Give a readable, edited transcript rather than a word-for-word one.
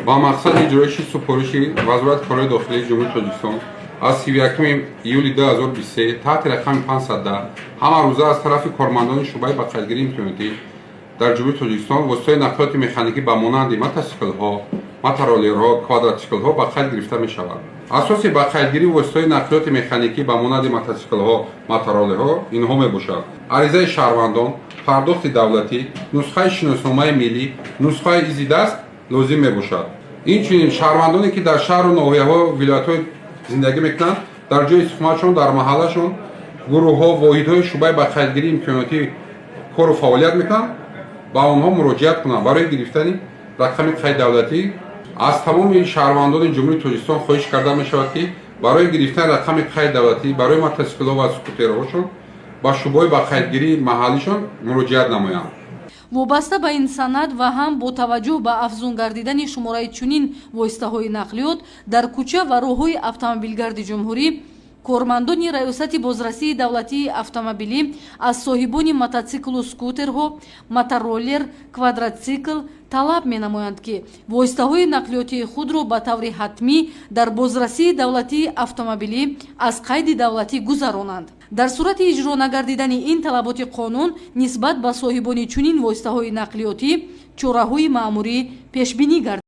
Ба мақсади иҷроиши супориши Вазорати корҳои дохилии Ҷумҳурии Тоҷикистон аз 31 июли 2023 таҳти рақами 510 ҳамарӯза аз тарафи кормандони шӯъбаи ба қайдгирии имкониётӣ дар Ҷумҳурии Тоҷикистон воситаҳои нақлиёти механикӣ ба монанди мотосиклҳо, мотороллерҳо, квадратсиклҳо ба қайд гирифта мешавад. Асоси ба қайдгирии воситаҳои нақлиёти механикӣ ба монанди мотосиклҳо, мотороллерҳо инҳо мебошад: аризаи шаҳрвандон, пардохти давлатӣ, нусхаи шиносномаи миллӣ, нусхаи изи даст лозим мебошад. Инчунин шаҳрвандоне, ки дар шаҳру ноҳияҳо, вилоятҳо зиндагӣ мекунанд, дар ҷои истиқоматшон, дар маҳаллашон гурӯҳҳо, воҳидҳои шӯъбаи ба қайдгирии имкониётӣ кору фаъолият мекунанд, ба онҳо муроҷиат кунанд барои гирифтани рақами қайд давлатӣ. Аз тамоми шаҳрвандони Ҷумҳурии Тоҷикистон хоҳиш карда мешавад, ки барои гирифтани рақами қайд давлатӣ барои мотосиклҳо ва скутерҳошон ба шӯъбаҳои ба қайдгирии маҳаллишон муроҷиат намоянд. Вобаста ба ин санад ва ҳам бо таваҷҷӯҳ ба афзун гардидани шумораи чунин воситаҳои нақлиёт дар кӯча ва роҳҳои автомобилгарди ҷумҳурӣ, кормандони Раёсати бозрасии давлатии автомобилӣ аз соҳибони мототсиклу скутерҳо, мотороллер, квадратсикл талаб менамоянд, ки воситаҳои нақлиётии худро ба таври ҳатмӣ дар бозрасии давлатии автомобилӣ аз қайди давлатӣ гузаронанд. Дар сурати иҷро нагардидани ин талаботи қонун нисбат ба соҳибони чунин воситаҳои нақлиётӣ чораҳои маъмурӣ пешбинӣ гардида.